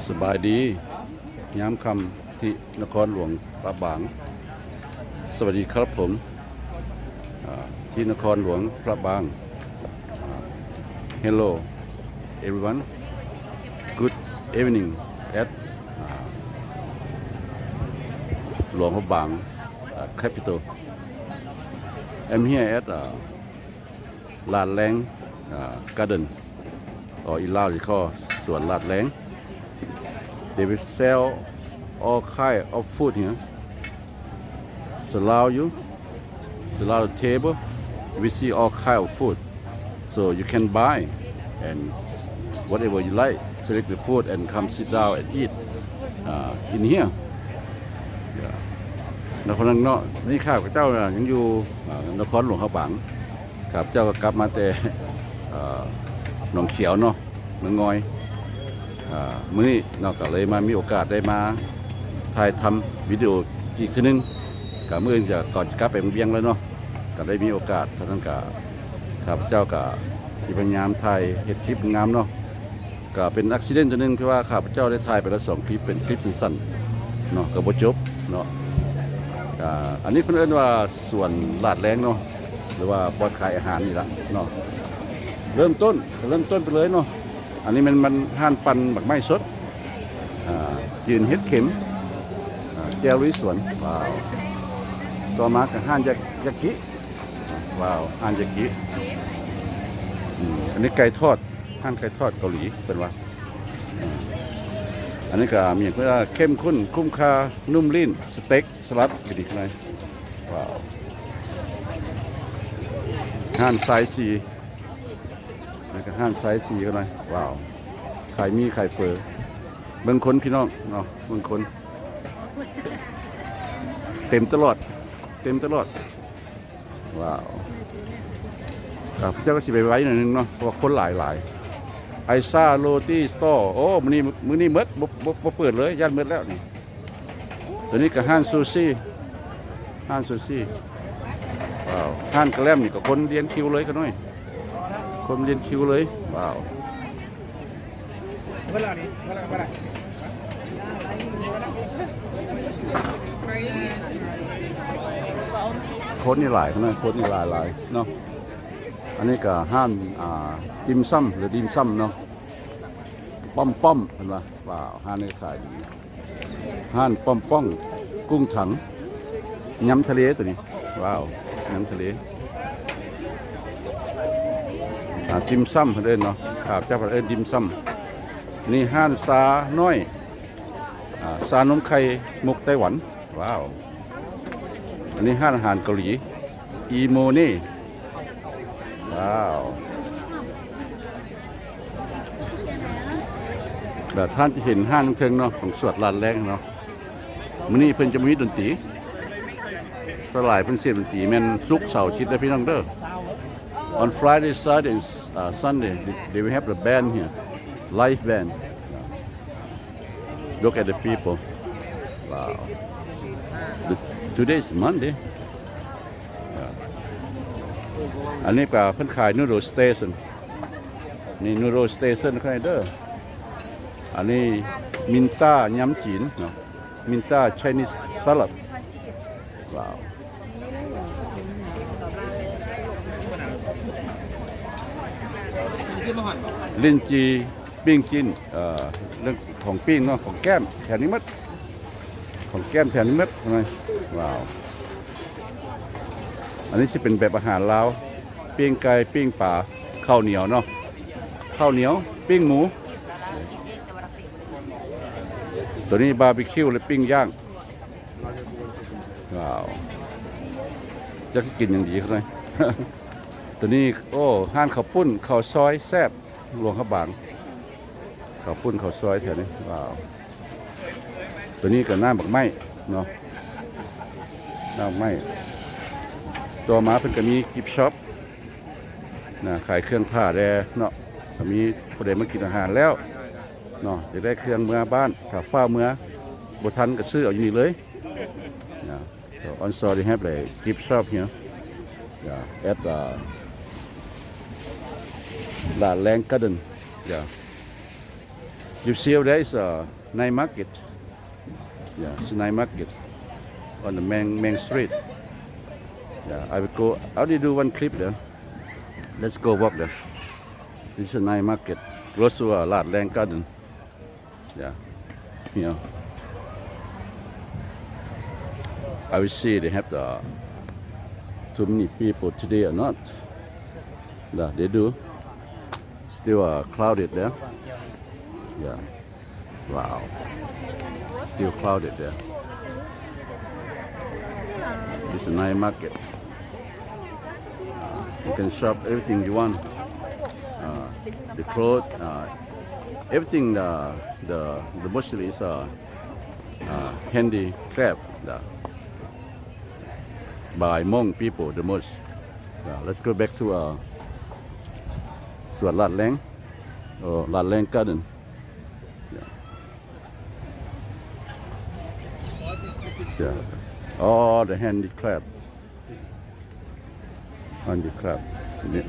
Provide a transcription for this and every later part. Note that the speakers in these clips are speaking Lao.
ສະບາຍດີຍາມຄ່ຳທີ່ນະຄອນຫຼວງພະບາງ. ສະຫວັດດີຄັບຜົມ ອາ ທີ່ນະຄອນຫຼວງພະບາງ. ອາ Hello everyone, good evening at ອາ ຫຼວງພະບາງ ອາ capital. I'm here at ອາ ລາດແລງ ອາ Garden, or in Lao they call ສວນລາດແລງ. They will sell all kind of food here. Surround you, surround the table, we see all kind of food. So you can buy and whatever you like, select the food and come sit down and eat, uh, in here. Yeah. ນະຄອນເນາະ ນີ້ຂ້າພະເຈົ້າຍັງຢູ່ ອາ ນະຄອນຫຼວງພະບາງ. ຂ້າພະເຈົ້າກໍກັບມາແຕ່ ເອີ ໜອງຂຽວເນາະ ເມືອງງອຍ. ອາ ມື້ນີ້ເນາະ ກໍເລີຍມາມີໂອກາດໄດ້ມາຖ່າຍທຳວິດີໂອອີກເທື່ອໜຶ່ງ. ກໍມື້ອື່ນຈະ ກ່ອນຈະກັບໄປວຽງແລ້ວເນາະ ກໍໄດ້ມີໂອກາດ. ເທົ່ານັ້ນກໍ ຂ້າພະເຈົ້າກໍຊິພະຍາຍາມຖ່າຍເຮັດຄລິບງາມເນາະ. ກໍເປັນ accident ຕົວໜຶ່ງທີ່ວ່າຂ້າພະເຈົ້າໄດ້ຖ່າຍໄປແລ້ວສອງຄລິບ ເປັນຄລິບສັ້ນໆເນາະ ກໍບໍ່ຈົບເນາະ. ອາ ອັນນີ້ເພິ່ນເອີ້ນວ່າສວນລາດແລງເນາະ ຫຼືວ່າບ່ອນຂາຍອາຫານນີ້ລະເນາະ. ເລີ່ມຕົ້ນ ເລີ່ມຕົ້ນໄປເລີຍເນາະ. ອັນນີ້ແມ່ນ ມັນຮ້ານປັ່ນໝາກໄມ້ສົດ ອາ ຈືນເຮັດເຂັມ ອາ ແຈ່ວລຸຍສວນ. ວ້າວ. ຕໍ່ມາກໍຮ້ານຢາ ຢາກິ. ວ້າວ ຮ້ານຢາກິ. ອືມ ອັນນີ້ໄກ່ທອດ ຮ້ານໄກ່ທອດເກົາຫຼີເພິ່ນວ່າ. ອາ ອັນນີ້ກໍມີຫຍັງເພິ່ນວ່າ ເຂັ້ມຂຸ້ນ ຄຸ້ມຄ່າ ນຸ້ມລີ້ນ ສະເຕັກ ສະຫຼັດ ກິນອີກໜ້ອຍ. ວ້າວ. ຮ້ານຊາຍສີ່ ແລ້ວກໍຮ້ານຊາຍສີ່ກັນໜ້ອຍ. ວ້າວ. ຂາຍໝີ່ຂາຍເຝີ ເບິ່ງຄົນພີ່ນ້ອງເນາະ ເບິ່ງຄົນ ເຕັມຕະຫຼອດ ເຕັມຕະຫຼອດ. ວ້າວ. ອ່າ ເຈົ້າກໍຊິໄວໆໜ້ອຍໜຶ່ງເນາະ ເພາະວ່າຄົນຫຼາຍໆ. ໄອຊາໂຣຕີສະຕໍ ໂອ້ ມື້ນີ້ ມື້ນີ້ໝົດ ບໍ່ ບໍ່ ບໍ່ເປີດເລີຍ ຢ້ານໝົດແລ້ວນີ້. ຕົວນີ້ກໍຮ້ານຊູຊີ ຮ້ານຊູຊີ. ວ້າວ. ຮ້ານກະແລັມນີ້ກໍຄົນລຽນຄິວເລີຍຂະນ້ອຍ ຄົນລຽນຄິວເລີຍ. ວ້າວ. ຄົນນີ້ຫຼາຍຂະນ້ອຍ ຄົນນີ້ຫຼາຍໆເນາະ. ອັນນີ້ກໍຮ້ານ ອ່າ ຕິ່ມຊຳ ຫຼື ດີ່ມຊຳເນາະ ປ້ອມໆ ເພິ່ນວ່າ. ວ້າວ ຮ້ານນີ້ຂາຍດີ. ຮ້ານປ້ອມປ້ອງ ກຸ້ງຖັງ ຍຳທະເລຕົວນີ້. ວ້າວ ຍຳທະເລ. ອ່າ ຕິ່ມຊຳເພິ່ນເອີ້ນເນາະ ຂ້າພະເຈົ້າເພິ່ນເອີ້ນຕິ່ມຊຳ. ນີ້ຮ້ານຊານ້ອຍ ອ່າ ຊານົມໄຂ່ມຸກໄຕ້ຫວັນ. ວ້າວ. ອັນນີ້ຮ້ານອາຫານເກົາຫຼີ ອີໂມເນ. ວ້າວ. ແລ້ວທ່ານຈະເຫັນຮ້ານເທິງເນາະ ຂອງສວນລາດແລງເນາະ. ມື້ນີ້ເພິ່ນຈະບໍ່ມີດົນຕີ ສ່ວນຫຼາຍເພິ່ນສຽບດົນຕີແມ່ນສຸກ ເສົາ ອາທິດເດີພີ່ນ້ອງເດີ. On Friday, Saturday, uh, Sunday, they, they will have the band here, live band. Look at the people. Wow. The, today is Monday. ອັນນີ້ກໍເພິ່ນຂາຍ noodle station. ນີ້ noodle station ຂ້າງໃນເດີ. ອັນນີ້ມິນຕ້າຍຳຈີນເນາະ ມິນຕ້າ Chinese salad. ວ້າວ. ລິ້ນຈີ່ ປີ້ງຈີນ ເອີ ເລື່ອງຂອງປີ້ງເນາະ ຂອງແກ້ມແຖວນີ້ໝົດ ຂອງແກ້ມແຖວນີ້ໝົດ. ເຫັນໄໝ? ວ້າວ. ອັນນີ້ຊິເປັນແບບອາຫານລາວ ປີ້ງໄກ່ ປີ້ງປາ ເຂົ້າໜຽວເນາະ ເຂົ້າໜຽວ ປີ້ງໝູ. ຕົວນີ້ບາບີຄິວ ແລະ ປີ້ງຍ່າງ. ວ້າວ. ຈັກກິນຫຍັງດີເນາະ. ຕົວນີ້ ໂອ້ ຮ້ານເຂົ້າປຸ້ນ ເຂົ້າຊອຍແຊບ ຫຼວງພະບາງ ເຂົ້າປຸ້ນເຂົ້າຊອຍແຖວນີ້. ວ້າວ. ຕົວນີ້ກໍນ້ຳບັກໄມ້ເນາະ ນ້ຳບັກໄມ້. ຕໍ່ມາເພິ່ນກໍມີກິບຊັອບນະ ຂາຍເຄື່ອງຜ້າແດ່ເນາະ. ກໍມີຜູ້ໃດມາກິນອາຫານແລ້ວເນາະ ຢາກໄດ້ເຄື່ອງເມືອບ້ານ ຖ້າຟ້າວເມືອບໍ່ທັນກໍຊື້ເອົາຢູ່ນີ້ເລີຍນະ. So also they have a gift shop here, yeah, at, uh, Ladlaeng Garden, yeah. You see, there is a night market. Yeah, it's a night market on the main, main street. Yeah, I will go. I only do one clip there. Let's go walk there. This is a night market. Close to uh, Lat Lang Garden. Yeah. You know. I will see they have the too many people today or not. Yeah, they do. Still uh, crowded there. Yeah. Wow. Still crowded there. It's a night market. Uh, you can shop everything you want. Uh, the clothes, uh, everything the the the mostly is uh, uh, handicraft. The, by Hmong people the most. Uh, let's go back to uh, ສວນລາດແລງ or ລາດແລງ Garden. Yeah. Yeah. All the handicraft. Handicraft. Yeah.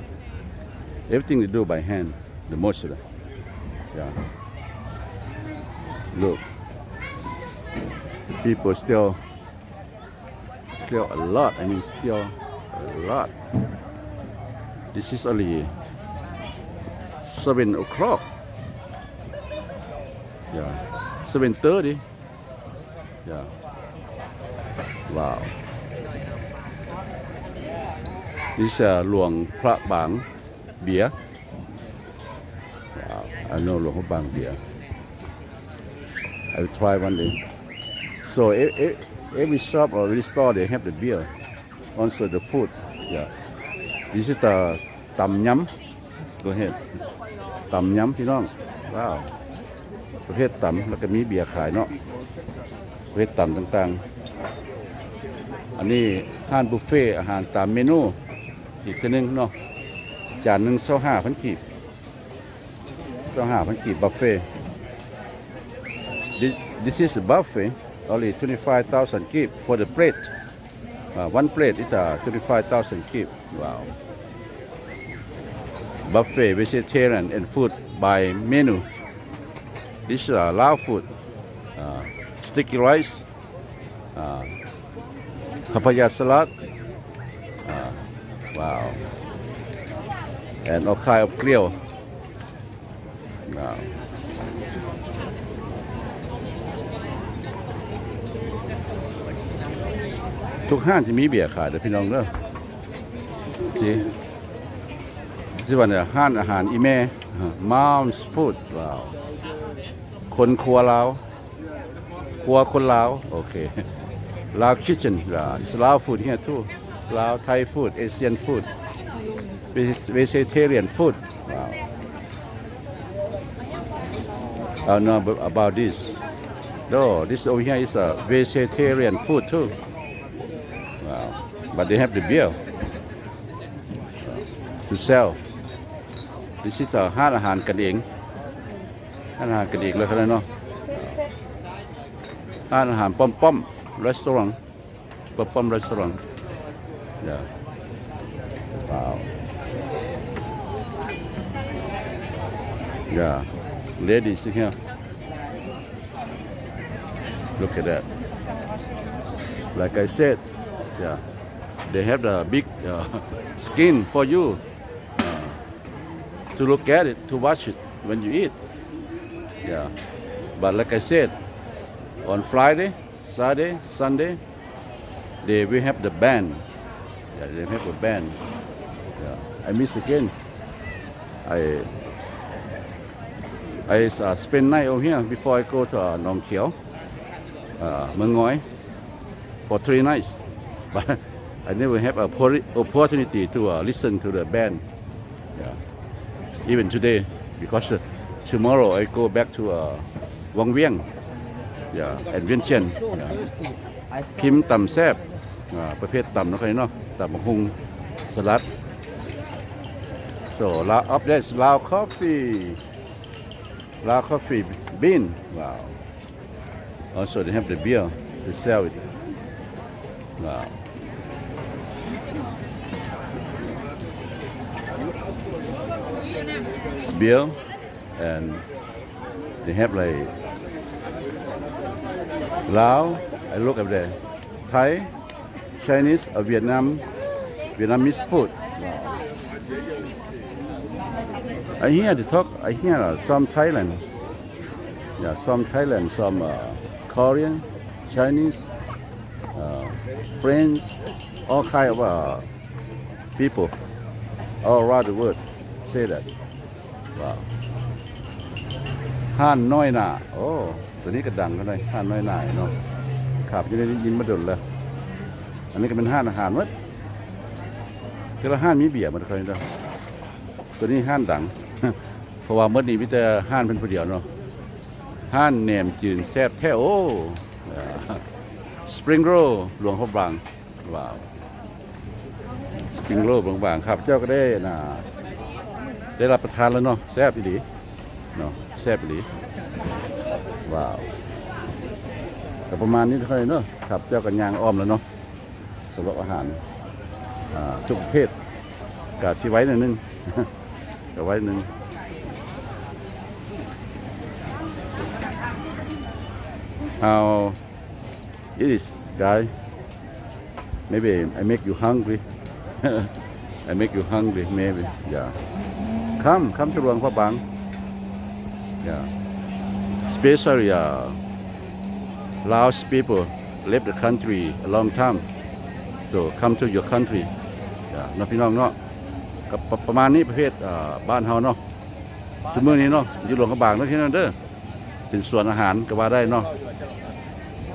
Everything they do by hand, the most of it. Yeah. Look. People still Still a lot, I mean, still a lot. This is only seven o'clock. Yeah, seven thirty. Yeah. Wow. This is uh, ຫຼວງພະບາງເບຍ. Wow, I know ຫຼວງພະບາງເບຍ. I will try one day. So e- e- every shop or every store they have the beer. Also the food. Yeah. This is the ຕຳຍຳ. Go ahead. ຕຳຍຳ ພີ່ນ້ອງ. Wow. ປະເພດຕຳ ແລ້ວກໍມີເບຍຂາຍເນາະ. ປະເພດຕຳຕ່າງໆ. ອັນນີ້ຮ້ານບຸບເຟອາຫານຕາມເມນູອີກເທື່ອໜຶ່ງເນາະ. ຈານໜຶ່ງ ຊາວຫ້າພັນກີບ. ຊາວຫ້າພັນກີບ ບຸບເຟ. This, this is a buffet, only twenty-five thousand ກີບ for the plate. Uh, one plate is uh, twenty-five thousand ກີບ. Wow. Buffet vegetarian and food by menu. This is uh, Lao food. Uh, sticky rice, uh, papaya salad. Uh, wow. And all kind of grill. Wow. ທຸກຮ້ານຈະມີເບຍຂາຍເດີພີ່ນ້ອງເດີ. ຊິ ຊິວ່າເນຍ ຮ້ານອາຫານອີ່ແມ່ Mom's Food. Wow. ຄົນຄົວລາວ. ຄົວຄົນລາວ. ໂອເຄ. Lao kitchen. Yeah, it's Lao food here too. Lao, Thai food, Asian food, ve- vegetarian food. Wow. I don't know ab- about this. No, this over here is a vegetarian food too. Wow. But they have the beer to sell. This is a ຮ້ານອາຫານກັນເອງ. ຮ້ານອາຫານກັນເອງເລີຍເນາະ. ຮ້ານອາຫານປ້ອມໆ restaurant. ປ້ອມໆ restaurant. Yeah. Wow. Yeah. Ladies here. Look at that. Like I said, yeah. They have the big uh, screen for you. Uh, to look at it, to watch it when you eat. Yeah. But like I said, on Friday, Saturday, Sunday, they will have the band. Yeah, they have a band. Yeah. I miss again. I I uh, spend night over here before I go to uh, ໜອງຂຽວ, uh, ເມືອງງອຍ for three nights. But I never have a opportunity to uh, listen to the band. Yeah. Even today, because uh, tomorrow I go back to uh, ວັງວຽງ. Yeah, and ວຽງຈັນ. Yeah. ພິມຕຳແຊບ. ອ່າ ປະເພດຕຳເນາະ ເນາະ. ຕຳບັກຫຸ່ງ ສະຫຼັດ. So, Lao, up there is Lao coffee. Lao coffee bean. Wow. Also, they have the beer to sell it. Wow. It's beer and They have like Lao, I look at there. Thai, Chinese, or Vietnam, Vietnamese food. I hear they talk, I hear some Thailand. Yeah, some Thailand, some uh, Korean, Chinese, uh, French, all kind of uh, people all around the world say that. Wow. ຮ້ານນ້ອຍໜ້າ ໂອ້ ຕົວນີ້ກໍດັງກັນເລີຍ ຮ້ານນ້ອຍໜ້າເນາະ ຂ້າພະເຈົ້າໄດ້ຍິນມາດົນແລ້ວ. ອັນນີ້ກໍເປັນຮ້ານອາຫານໝົດ ແຕ່ລະຮ້ານມີເບຍໝົດເລີຍເນາະ. ຕົວນີ້ຮ້ານດັງ ເພາະວ່າໝົດນີ້ມີແຕ່ຮ້ານເພິ່ນຜູ້ດຽວເນາະ. ຮ້ານແໜມຈືນແຊບແທ້ ໂອ້ Spring Roll ຫຼວງພະບາງ. ວ້າວ Spring Roll ບາງໆ ຂ້າພະເຈົ້າກໍໄດ້ນະ ໄດ້ຮັບປະທານແລ້ວເນາະ ແຊບອີ່ຫຼີເນາະ ແຊບອີ່ຫຼີ. ວ້າວ ກໍປະມານນີ້ເທົ່ານັ້ນເນາະ ຂ້າພະເຈົ້າກໍຍ່າງອ້ອມແລ້ວເນາະ ສຳລັບອາຫານ ອ່າ ທຸກປະເພດ ກໍຊິໄວໜ້ອຍໜຶ່ງ ກໍໄວໜຶ່ງ. How It is, guy. Maybe I make you hungry. I make you hungry, maybe. Yeah. Come, come to Luang Prabang. Yeah. Especially uh, Laos people left the country a long time. So come to your country. Yeah. ເນາະ ພີ່ນ້ອງເນາະ ກໍປະ ປະມານນີ້ ປະເພດ ເອີ ບ້ານເຮົາເນາະ ຊຸມມື້ນີ້ເນາະ ຢູ່ຫຼວງພະບາງເນາະ ພີ່ນ້ອງເດີ. ເປັນສວນອາຫານກໍວ່າໄດ້ເນາະ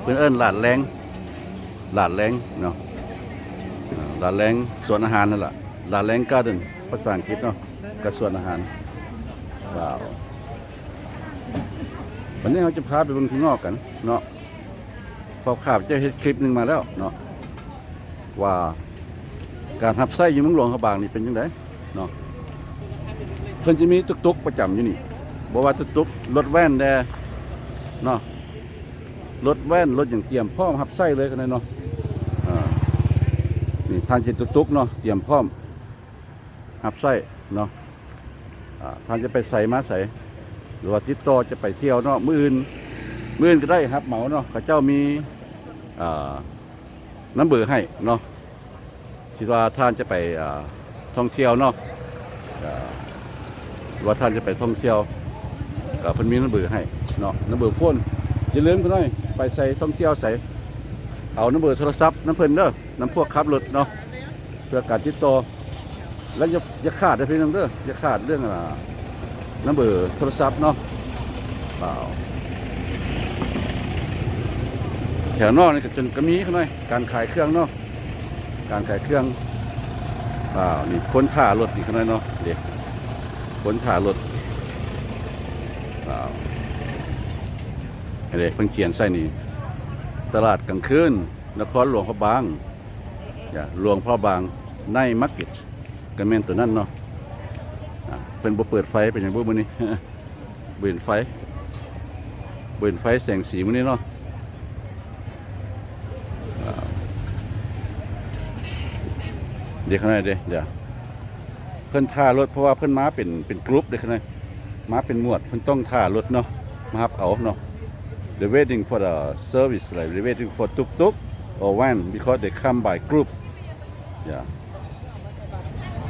ເພິ່ນເອີ້ນຫຼາດແລງ ຫຼາດແລງເນາະ ເອີ ຫຼາດແລງ ສວນອາຫານນັ້ນລະ ຫຼາດແລງ Garden ພາສາອັງກິດເນາະ ກໍສວນອາຫານ. ວ້າວ ວັນນີ້ເຮົາຈະພາໄປເບິ່ງຂ້າງນອກກັນເນາະ ເພາະຂ້າພະເຈົ້າເຮັດຄລິບໜຶ່ງມາແລ້ວເນາະ ວ່າການຮັບໃຊ້ຢູ່ເມືອງຫຼວງພະບາງນີ້ເປັນຈັ່ງໃດເນາະ. ເພິ່ນຈະມີຕຸກໆປະຈຳຢູ່ນີ້ ບໍ່ວ່າຕຸກໆ ລົດແວ່ນແດ່ເນາະ ລົດແວ່ນ ລົດຫຍັງຕຽມພ້ອມຮັບໃຊ້ເລີຍ ເນາະ. ເອີ ນີ້ທ່ານເຫັນຕຸກໆເນາະ ຕຽມພ້ອມຮັບໃຊ້ເນາະ. ອາ ທ່ານຈະໄປໃສມາໃສ ຫຼືວ່າຕິດຕໍ່ຈະໄປທ່ຽວເນາະ ມື້ອື່ນ ມື້ອື່ນກໍໄດ້ຮັບເໝົາເນາະ ເຂົາເຈົ້າມີ ອ່າ ນຳເບີໃຫ້ເນາະ ທີ່ວ່າທ່ານຈະໄປ ອ່າ ທ່ອງທ່ຽວເນາະ ອ່າ ຫຼືວ່າທ່ານຈະໄປທ່ອງທ່ຽວ ກໍເພິ່ນມີນຳເບີໃຫ້ເນາະ ນຳເບີໂຟນ. ຢ່າລືມຂ້ານ້ອຍ ໄປໃສທ່ອງທ່ຽວໃສ ເອົານຳເບີໂທລະສັບນຳເພິ່ນເດີ ນຳພວກຂັບລົດເນາະ ເພື່ອການຕິດຕໍ່ ແລະ ຢ່າ ຢ່າຂາດເດີພີ່ນ້ອງເດີ ຢ່າຂາດເລື່ອງ ອ່າ ນຳເບີໂທລະສັບເນາະ. ອ້າວ ແຖວນອກນີ້ກໍຈົນກໍມີຂ້ານ້ອຍ ການຂາຍເຄື່ອງເນາະ ການຂາຍເຄື່ອງ. ອ້າວ ນີ້ຄົນຖ້າລົດນີ້ຂ້ານ້ອຍເນາະ ເດ້ ຄົນຖ້າລົດ. ອ້າວ ເດ້ ເພິ່ນຂຽນໃສ່ນີ້ ຕະຫຼາດກາງຄືນນະຄອນຫຼວງພະບາງ ຫຼວງພະບາງ Night Market ກໍແມ່ນຕົວນັ້ນເນາະ. ອາ ເພິ່ນບໍ່ເປີດໄຟເປັນຫຍັງບໍ່ມື້ນີ້ ບໍ່ເຫັນໄຟ ບໍ່ເຫັນໄຟແສງສີມື້ນີ້ເນາະ. ອາ ເດ ຂ້າງໃນເດ ເດ ເພິ່ນຖ້າລົດ ເພາະວ່າເພິ່ນມາເປັນ ເປັນກຣຸບເດ້ ຂ້າງໃນ ມາເປັນໝວດ ເພິ່ນຕ້ອງຖ້າລົດເນາະ ມາຮັບເອົາເນາະ. They waiting for the service, like they waiting for tuk tuk or van because they come by group. Yeah.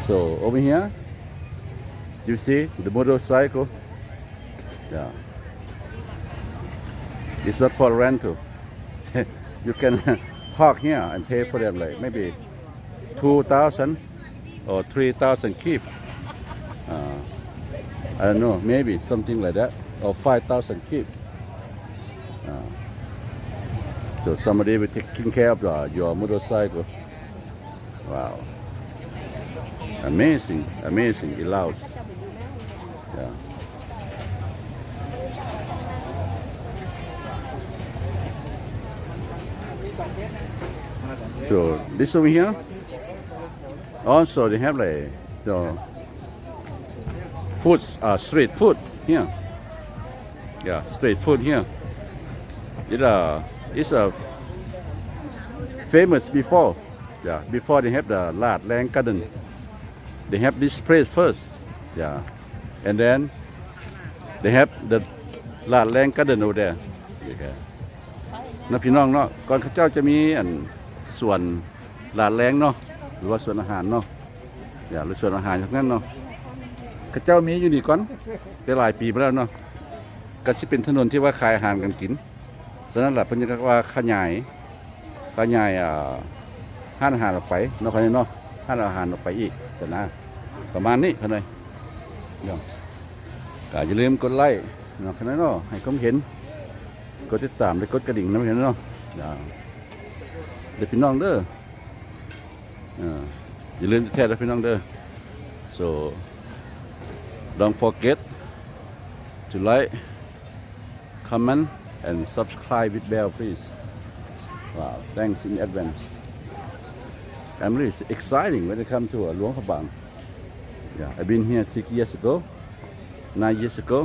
So over here, you see the motorcycle. Yeah. It's not for rental. You can park here and pay for them, like maybe two thousand or three thousand kip. Uh, I don't know, maybe something like that, or five thousand kip. Uh, so somebody will taking care of uh, your motorcycle. Wow. Amazing, amazing in Laos. Yeah. So this over here, also they have like the food, uh, street food here. Yeah, street food here. It uh, it's uh, famous before. Yeah, before they have the Lat Lang Garden. They have this place first. Yeah. And then they have the Ladlaing Garden over there. ນະພີ່ນ້ອງເນາະ ກ່ອນເຂົາເຈົ້າຈະມີອັນສວນ Ladlaing ເນາະ ຫຼືວ່າສວນອາຫານເນາະ ຢ່າ ຫຼືສວນອາຫານຈັ່ງນັ້ນເນາະ ເຂົາເຈົ້າມີຢູ່ນີ້ກ່ອນ ໄດ້ຫຼາຍປີມາແລ້ວເນາະ ກໍຊິເປັນຖະໜົນທີ່ວ່າຂາຍອາຫານການກິນ. ສະນັ້ນລະເພິ່ນຈຶ່ງວ່າຂະຫຍາຍ ຂະຫຍາຍ ອ່າ ຮ້ານອາຫານອອກໄປເນາະ ເຂົາເນາະ ຮ້ານອາຫານອອກໄປອີກຊັ້ນນະ ປະມານນີ້ເພິ່ນເອີຍເນາະ. ກໍຢ່າລືມກົດໄລ້ເນາະ ເນາະ ໃຫ້ຄວາມເຫັນ ກົດຕິດຕາມ ແລະ ກົດກະດິ່ງນຳເນາະ ເດີພີ່ນ້ອງເດີ. ເອີ ຢ່າລືມແທ້ໆເດີພີ່ນ້ອງເດີ. So don't forget to like, comment and subscribe with bell, please. Wow, thanks in advance. I'm really exciting when it comes to, uh, Luang Prabang. Yeah, I've been here six years ago, nine years ago.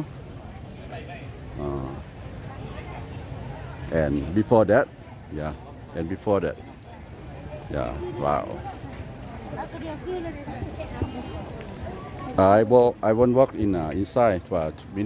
Uh, and before that, yeah, and before that. Yeah, wow. I walk, I won't walk in, uh, inside for a minute.